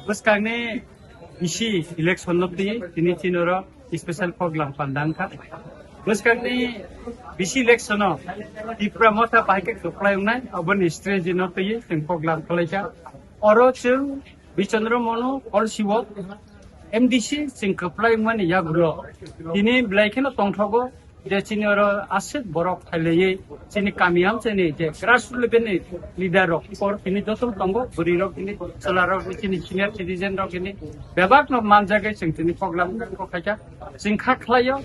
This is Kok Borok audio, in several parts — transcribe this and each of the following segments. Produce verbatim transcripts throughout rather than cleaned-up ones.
Bwskangni bisi election no twi tini chini oro special program pandang kha. Bwskangni bisi election o Tipra Motha bahai khe kwplai wngnai, aboni strategy no twi chwng program khlai kha. Oro chwng Bichandra Monu Kolsiwo M D C chwng kwplai wngmani yagulo tini belai kheno tongthogo. Je chini oro aswk borok phailaiwi chini kami amchaini je grassroots level ni leader rok, por tini joto tongo, bwrwi rok tini, chwla rok tini, senior citizen rok tini bebak no manjagwi chwng tini program khaikha. Chwng kha khlaio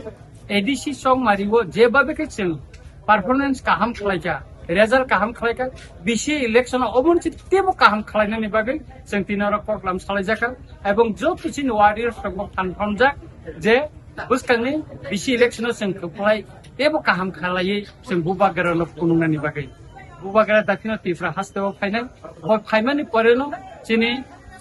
A D C Chongmari o je babe khe chwng performance kaham khlaikha, result kaham khlaikha, bisi election o obo tebo kaham khlainani bagwi chwng tini oro program salaijakha, ebong joto chini warriors rok bo phan phamjak je bwskangni bisi election o chwng kwplai tebo kaham khlaiwi chwng bubagra no phunuknani bagwi. Bubagra dakhino Tripura haste o phainai. Bo phaimani pore no chini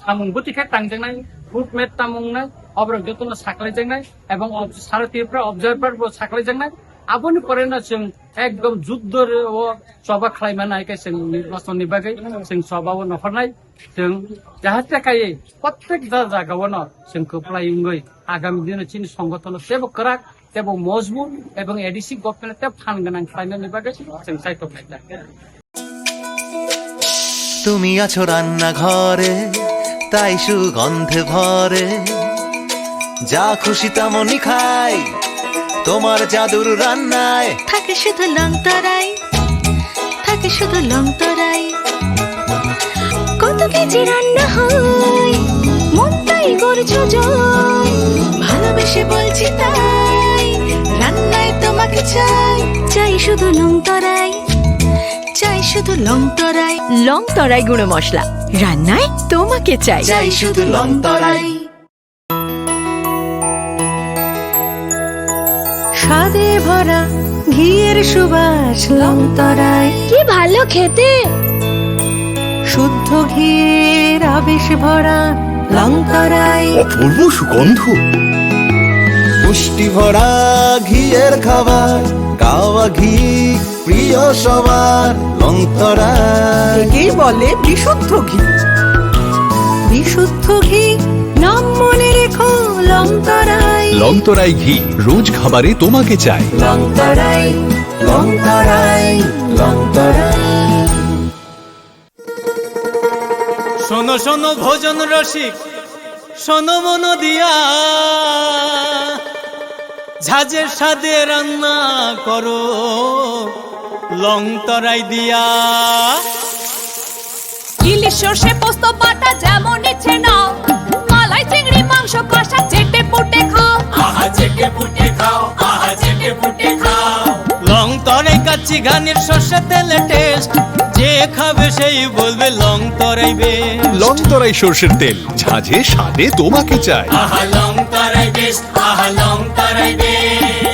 samung bwtwi khe tangjaknai, road map tamo wngnai, oborok jotono saklaijaknai, ebong ob-, sara Tripura observer bo saklaijaknai. Aboni pore no chwng ekdom juddo o choba khlaimani hai khe chwng nirbachon ni bagwi chwng choba o nohornai. Chwng jahate kaiwi prottek ja jaga o no chwng kwplai wngwi agami dino chini songotono tebo kwrak, tebo mojbut ebong A D C government tebo phan gwnang khlainani bagwi chwng chaitok khaijak. তুমি আছো রান্নাঘরে, তাই সুগন্ধে ভরে। যা খুশি তেমনই খাই, তোমার জাদুর রান্নায়। থাকে শুধু লং তরাই, থাকে শুধু লং তরাই। কত কেজি রান্না হয়, মনটাই করছো জয়। ভালোবেসে বলছি তাই, রান্নায় তোমাকে চাই। চাই শুধু লং তরাই, চাই শুধু লং তরাই। লং তরাই গুঁড়ো মশলা, রান্নায় তোমাকে চাই। চাই শুধু লং তরাই। স্বাদে ভরা ঘিয়ের সুবাস লং তরাই। কি ভালো খেতে! শুদ্ধ ঘিয়ের আবেশ ভরা লং তরাই। অপূর্ব সুগন্ধ। পুষ্টি ভরা ঘিয়ের খাবার, কাওয়া ঘি প্রিয় সবার, লং তরাই। একেই বলে বিশুদ্ধ ঘি। বিশুদ্ধ ঘি, নাম মনে রেখো লং তরাই। লং তরাই ঘি, রোজ খাবারে তোমাকে চাই। লং তরাই, লং তরাই, লং তরাই। শোনো শোনো ভোজন রসিক, শোনো মন দিয়া, ঝাঁঝের স্বাদে রান্না করো লং তরাই দিয়া। ইলিশ সর্ষে পোস্ত বাটা যেমন ইচ্ছে নাও, মালাই চিংড়ি মাংস কষা চেটে পুটে খাও। আহা চেটে পুটে খাও, আহা চেটে পুটে খাও। লং তরাই কাচ্চি ঘানির সর্ষে তেলে টেস্ট, যে খাবে সেই বলবে লং তরাই বেস্ট। লং তরাই সর্ষের তেল, ঝাঁঝে স্বাদে তোমাকে চাই। আহা লং তরাই বেস্ট, আহা লং তরাই বেস্ট।